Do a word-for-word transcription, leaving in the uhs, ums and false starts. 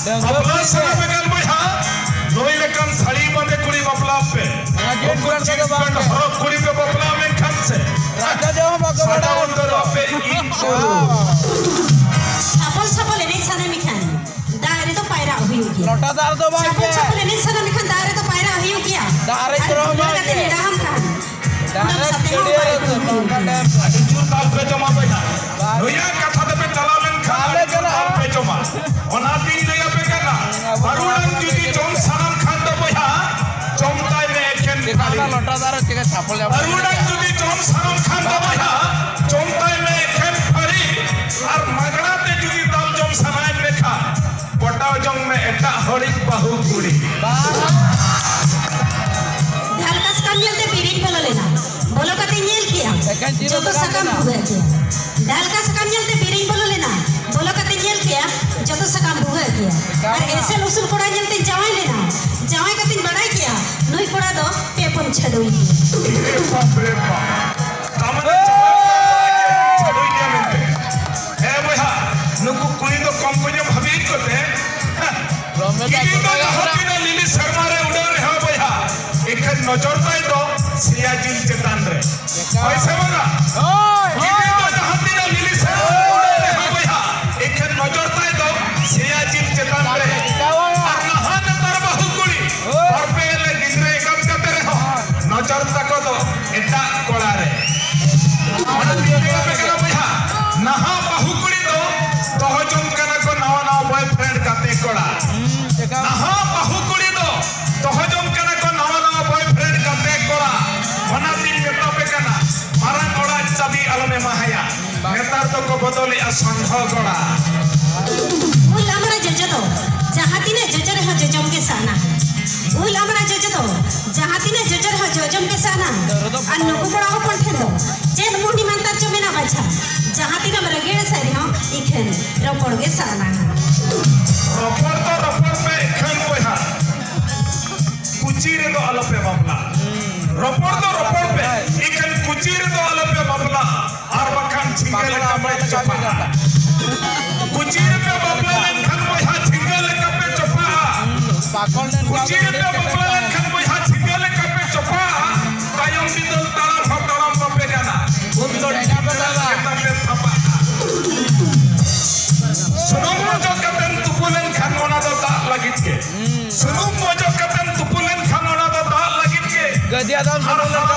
ᱵᱟᱯᱞᱟ ᱥᱟᱱᱟ ᱢᱮᱠᱷᱟᱱ ᱵᱚᱭᱦᱟ, ᱱᱩᱭ ᱞᱮᱠᱟᱱ ᱥᱟᱹᱲᱤ ᱵᱟᱸᱫᱮ ᱠᱩᱲᱤ ᱵᱟᱯᱞᱟ ᱯᱮ᱾ ᱩᱱᱠᱩ jeans pant ᱦᱚᱨᱚᱜ ᱠᱩᱲᱤ ᱯᱮ ᱵᱟᱯᱞᱟ ᱢᱮᱱᱠᱷᱟᱱ ᱥᱮ, ᱨᱟᱡᱟ ᱡᱟᱶᱟᱭ ᱵᱟᱠᱚ ᱥᱟᱰᱟ ᱵᱟᱲᱟᱭᱟ᱾ ᱩᱛᱟᱹᱨᱚᱜ ᱯᱮ ᱤᱧ ᱠᱚ᱾ ᱪᱷᱟᱯᱚᱞ ᱪᱷᱟᱯᱚᱞ ᱮᱱᱮᱡ ᱥᱟᱱᱟ ᱢᱮᱠᱷᱟᱱ ᱫᱟᱜ ᱨᱮᱫᱚ ᱯᱟᱭᱨᱟᱜ ᱦᱩᱭᱩᱜ ᱜᱮᱭᱟ᱾ ᱞᱚᱴᱟ ᱫᱟᱜ ᱨᱮᱫᱚ ᱵᱟᱝ ᱪᱷᱟᱯᱚᱞ ᱜᱮ᱾ ᱪᱷᱟᱯᱚᱞ ᱮᱱᱮᱡ ᱥᱟᱱᱟ ᱢᱮᱠᱷᱟᱱ ᱫᱟᱜ ᱨᱮᱫᱚ ᱯᱟᱭᱨᱟᱜ ᱦᱩᱭᱩᱜ ᱜᱮᱭᱟ᱾ ᱫᱟᱜ ᱨᱮ ᱟᱨ ᱪᱚᱨᱚᱡ ᱵᱟᱯᱞᱟ ᱵᱟᱝ ᱠᱟᱛᱮ ᱜᱮ᱾ ᱱᱮᱰᱟ ᱦᱟᱢ ᱠᱟᱱ᱾ ᱰᱟᱦᱟᱨᱮ ᱪᱟᱹᱰᱭᱟᱹ ᱨᱮ ᱥᱮ ᱱᱚᱝᱠᱟ ᱰᱮᱢ ᱨᱮ᱾ ᱟᱹᱰᱤ ᱡᱳᱨ ᱛᱟᱞ ᱯᱮ ᱡᱚᱢᱟ ᱵᱚᱭᱦᱟ᱾ ᱵᱟᱝ᱾ ᱱᱩᱭᱟᱜ ᱠᱟᱛᱷᱟ ᱫᱚᱯᱮ ᱪᱟᱞᱟᱣ ᱞᱮᱱᱠᱷᱟᱱ ᱟᱞᱮ ᱟᱹᱰᱤ ᱡᱳᱨ ᱪᱟᱞᱟᱜᱼᱟ᱾ ᱛᱟᱞ ᱯᱮ ᱡᱚᱢᱟ᱾ ᱚᱱᱟᱛᱤᱧ ᱞᱟᱹᱭ ᱟᱯᱮ ᱠᱟᱱᱟ, ᱵᱟᱹᱨᱩᱰᱟᱝ ᱡᱩᱫᱤ ᱡᱚᱢ ᱥᱟᱱᱟᱢ ᱠᱷᱟᱱ ᱫᱚ ᱵᱚᱭᱦᱟ, ᱡᱚᱢ ᱛᱟᱭ ᱢᱮ ᱮᱠᱷᱮᱱ ᱪᱮᱛᱟᱱ ᱛᱷᱟᱹᱨᱤ᱾ ᱨᱮ ᱞᱚᱴᱟ ᱫᱟᱨᱮ ᱪᱮᱠᱟ ᱪᱷᱟᱯᱚᱞ ᱪᱷᱟᱯᱚᱞ ᱵᱟᱹᱨᱩᱰᱟᱝ ᱡᱩᱫᱤ ᱡᱚᱢ ᱥᱟᱱᱟᱢ ᱠᱷᱟᱱ ᱫᱚ ᱵᱚᱭᱦᱟ, ᱡᱚᱢ ᱛᱟᱭ ᱢᱮ ᱮᱠᱷᱮᱱ ᱛᱷᱟᱹᱨᱤ᱾ ᱟᱨ ᱢᱟᱜᱽᱲᱟ ᱛᱮ ᱡᱩᱫᱤ ᱫᱟᱞ ᱡᱚᱢ ᱥᱟᱱᱟᱭᱮᱫ ᱢᱮ ᱠᱷᱟᱱ, ᱯᱚᱴᱟᱣ ᱡᱚᱝ ᱢᱮ ᱮᱴᱟᱜ ᱦᱚᱲᱤᱡ ᱵᱟᱹᱦᱩ ᱠᱩᱲᱤ᱾ ᱵᱟᱝ᱾ ᱰᱷᱟᱞᱠᱟ ᱥᱟᱠᱟᱢ ᱧᱮᱞᱛᱮ ᱵᱤᱨᱤᱧ ᱵᱚᱞᱚ ᱞᱮᱱᱟ, ᱵᱚᱞᱚ ᱠᱟᱛᱮ ᱧᱮᱞ ᱠᱮᱜᱼᱟ, ᱮᱠᱮᱱ ᱡᱤᱞ ᱡᱚᱛᱚ ᱩᱛᱩ ᱥᱟᱠᱟᱢ ᱠᱟᱱᱟ᱾ ᱵᱷᱩᱜᱟᱹᱜ ᱜᱮᱭᱟ᱾ ᱰᱷᱟᱞᱠᱟ ᱥᱟᱠᱟᱢ ᱧᱮᱞᱛᱮ ᱵᱤᱨᱤᱧ ᱵᱚᱞᱚ ᱞᱮᱱᱟ, ᱵᱚᱞᱚ ᱠᱟᱛᱮ ᱧᱮᱞ ᱠᱮᱜᱼᱟ, ᱡᱚᱛᱚ ᱥᱟᱠᱟᱢ ᱵᱷᱩᱜᱟᱹᱜ ᱜᱮᱭᱟ᱾ ᱟᱨ ᱮᱥᱮᱞ ᱩᱥᱩᱞ ᱠᱚᱲᱟ ᱧᱮᱞᱛᱮᱧ ᱡᱟᱶᱟᱭ ᱞᱮᱱᱟ, ᱡᱟᱶᱟᱭ ᱠᱟᱛᱮᱧ ᱵᱟᱲᱟᱭ ᱠᱮᱜᱼᱟ, ᱱᱩᱭ ᱠᱚᱲᱟ ᱫᱚ ᱯᱮ ᱯᱩᱱ ᱪᱷᱟᱹᱰᱣᱤ ᱜᱮᱭᱟ᱾ ᱤᱨᱮ ᱵᱟᱯ ᱨᱮ ᱵᱟᱯ᱾ ᱛᱟᱢᱟᱱᱮ ᱡᱟᱶᱟᱭ ᱵᱟᱲᱟ ᱠᱮᱫᱮᱭᱟ, ᱪᱷᱟᱹᱰᱣᱤ ᱜᱮᱭᱟ ᱢᱮᱱᱛᱮ᱾ ᱦᱮᱸ ᱵᱚᱭᱦᱟ, ᱱᱩᱠᱩ ᱠᱩᱲᱤ ᱫᱚ ᱠᱚᱢ ᱠᱚ ᱧᱚᱜ ᱵᱷᱟᱹᱵᱤᱛ ᱠᱚᱛᱮ, ᱦᱮᱸ, ᱨᱚᱢᱮᱥ ᱫᱟ ᱜᱤᱫᱤ ᱫᱚ ᱪᱚᱴᱟ ᱡᱟᱦᱟᱸ ᱜᱷᱟᱜᱽᱨᱟ᱾ ᱛᱤᱱᱟᱹᱜ ᱞᱤᱞᱤ ᱥᱮᱨᱢᱟ ᱨᱮ ᱩᱰᱟᱹᱣ ᱨᱮᱦᱚᱸ ᱵᱚᱭᱦᱟ, ᱮᱠᱷᱮᱱ ᱱᱚᱡᱚᱨ ᱛᱟᱭ ᱫᱚ ᱥᱮᱭᱟ ᱡᱤᱞ ᱪᱮᱛᱟᱱ ᱨᱮ᱾ ᱮᱠᱟᱞ᱾ ᱦᱳᱭ ᱥᱮ ᱵᱟᱝᱟ? ᱦᱳᱭ, ᱜᱤᱫᱤ ᱫᱚ ᱦᱳᱭ᱾ ᱡᱟᱦᱟᱸ ᱛᱤᱱᱟᱹᱜ ᱞᱤᱞᱤ ᱥᱮᱨᱢᱟ ᱨᱮ ᱩᱰᱟᱹᱣ ᱨᱮᱦᱚᱸ ᱵᱚᱭᱦᱟ, ᱮᱠᱷᱮᱱ ᱱᱚᱡᱚᱨ ᱛᱟᱭ ᱫᱚ ᱥᱮᱭᱟ ᱡᱤᱞ ᱪᱮᱛᱟᱱ ᱨᱮ᱾ ᱮᱠᱟᱞ᱾ ᱟᱨ ᱱᱟᱦᱟᱜ ᱱᱮᱛᱟᱨ ᱵᱟᱹᱦᱩ ᱠᱩᱲᱤ ᱦᱳᱭ᱾ ᱵᱟᱨ ᱯᱮ ᱞᱮ ᱜᱤᱫᱽᱨᱟᱹ ᱮᱸᱜᱟᱛ ᱠᱟᱛᱮ ᱨᱮᱦᱚᱸ ᱱᱚᱡᱚᱨ ᱛᱟᱠᱚ ᱫᱚ ᱮᱴᱟᱜ ᱠᱚᱲᱟ ᱨᱮ᱾ ᱚᱱᱟ ᱛᱮᱧ ᱞᱟᱹᱭ ᱟᱯᱮ ᱠᱟᱱᱟ ᱵᱚᱭᱦᱟ, ᱱᱟᱦᱟᱜ ᱵᱟᱹᱦᱩ ᱠᱩᱲᱤ ᱫᱚ ᱫᱚᱦᱚ ᱡᱚᱝ ᱠᱟᱱᱟ ᱠᱚ ᱱᱟᱣᱟ ᱱᱟᱣᱟ boyfriend ᱜᱟᱛᱮ ᱠᱚᱲᱟ᱾ ᱦᱩᱸ, ᱪᱮᱠᱟ? ᱱᱟᱦᱟᱜ ᱵᱟᱹᱦᱩ ᱠᱩᱲᱤ ᱫᱚ ᱫᱚᱦᱚ ᱡᱚᱝ ᱠᱟᱱᱟ ᱠᱚ ᱱᱟᱣᱟ ᱱᱟᱣᱟ boyfriend ᱜᱟᱛᱮ ᱠᱚᱲᱟ᱾ ᱚᱱᱟ ᱛᱮᱧ ᱢᱮᱛᱟ ᱯᱮ ᱠᱟᱱᱟ, ᱢᱟᱨᱟᱝ ᱚᱲᱟᱜ ᱪᱟᱹᱵᱤ ᱟᱞᱚᱢ ᱮᱢᱟᱦᱟᱭᱟ᱾ ᱱᱮᱛᱟᱨ ᱫᱚᱠᱚ ᱵᱚᱫᱚᱞᱮᱜᱼᱟ ᱥᱚᱝᱜᱷᱚ ᱠᱚᱲᱟ᱾ ᱩᱞ ᱟᱢᱲᱟ ᱡᱚᱡᱚ ᱫᱚ ᱡᱟᱦᱟᱸ ᱛᱤᱱᱟᱹᱜ ᱡᱚᱡᱚ ᱨᱮᱦᱚᱸ ᱡᱚᱡᱚᱢ ᱜᱮ ᱥᱟᱱᱟ᱾ ᱩᱞ ᱟᱢᱲᱟ ᱡᱚᱡᱚ ᱫᱚ ᱡᱟᱦᱟᱸ ᱛᱤᱱᱟᱹᱜ ᱡᱚᱡᱚ ᱨᱮᱦᱚᱸ ᱡᱚᱡᱚᱢ ᱜᱮ ᱥᱟᱱᱟ᱾ ᱟᱨ ᱱᱩᱠᱩ ᱠᱚᱲᱟ ᱦᱚᱯᱚᱱ ᱴᱷᱮᱱ ᱫᱚ ᱪᱮᱫ ᱢᱩᱦᱱᱤ ᱢᱟᱱᱛᱟᱨ ᱪᱚ ᱢᱮᱱᱟᱜ ᱵᱟᱪᱷᱟ, ᱡᱟᱦᱟᱸ ᱛᱤᱱᱟᱹᱜ ᱨᱟᱹᱜᱤ ᱟᱹᱲᱤᱥ ᱨᱮᱦᱚᱸ ᱤᱠᱷᱟᱹᱱ ᱨᱚᱯᱚᱲ ᱜᱮ ᱥᱟᱱᱟ᱾ ᱨᱚᱯᱚᱲ ᱫᱚ ᱨᱚᱯᱚᱲ ᱯᱮ ᱤᱠᱷᱟᱹᱱ ᱵᱚᱭᱦᱟ, ᱠᱩᱪᱤ ᱨᱮᱫᱚ ᱟᱞᱚᱯᱮ ᱵᱟᱯᱞᱟᱜᱼᱟ᱾ ᱨᱚᱯᱚᱲ ᱫᱚ ᱨᱚᱯᱚᱲ ᱯᱮ, ᱤᱠᱷᱟᱹᱱ ᱠᱩᱪᱤ ᱨᱮᱫᱚ ᱟᱞᱚᱯᱮ ᱵᱟᱯᱞᱟᱜᱼᱟ, ᱟᱨ ᱵᱟᱠᱷᱟᱱ ᱡᱷᱤᱸᱜᱟᱹ ᱞᱮᱠᱟ ᱯᱮ ᱪᱚᱯᱟᱜᱼᱟ᱾ ᱠᱩᱪᱤ ᱨᱮᱯᱮ ᱵᱟᱯᱞᱟ ᱞᱮᱱᱠᱷᱟᱱ ᱵᱚᱭᱦᱟ ᱡᱷᱤᱸᱜᱟᱹ ᱞᱮᱠᱟ ᱠᱩᱪᱤ ᱨᱮᱯᱮ ᱵᱟᱯᱞᱟ ᱞᱮᱱᱠᱷᱟᱱ ᱵᱚᱭᱦᱟ ᱡᱷᱤᱸᱜᱟᱹ ᱞᱮᱠᱟ ᱯᱮ ᱪᱚᱯᱟᱜᱼᱟ, ᱛᱟᱭᱚᱢ ᱵᱤᱫᱟᱹᱞ ᱛᱟᱲᱟᱢ ᱦᱚᱸ ᱛᱟᱲᱟᱢ ᱵᱟᱯᱮ ᱜᱟᱱᱟ᱾ ᱩᱱ ᱫᱚ ᱰᱷᱤᱝᱠᱤ ᱞᱮᱠᱟ ᱯᱮ ᱛᱷᱟᱯᱟᱜᱼᱟ᱾ ᱥᱩᱱᱩᱢ ᱚᱡᱚᱜ ᱠᱟᱛᱮᱢ ᱛᱩᱯᱩ ᱞᱮᱱᱠᱷᱟᱱ ᱚᱱᱟ ᱫᱚ ᱫᱟᱜ ᱞᱟᱹᱜᱤᱫ ᱜᱮ᱾ ᱥᱩᱱᱩᱢ ᱚᱡᱚᱜ ᱠᱟᱛᱮᱢ ᱛᱩᱯᱩ ᱞᱮᱱᱠᱷᱟᱱ ᱚᱱᱟ ᱫᱚ ᱫᱟᱜ ᱞᱟᱹᱜᱤᱫ ᱜᱮ᱾ ᱜᱟᱹᱫᱤᱭᱟ ᱫᱚᱢ ᱟᱨ ᱥᱩᱱᱩᱢ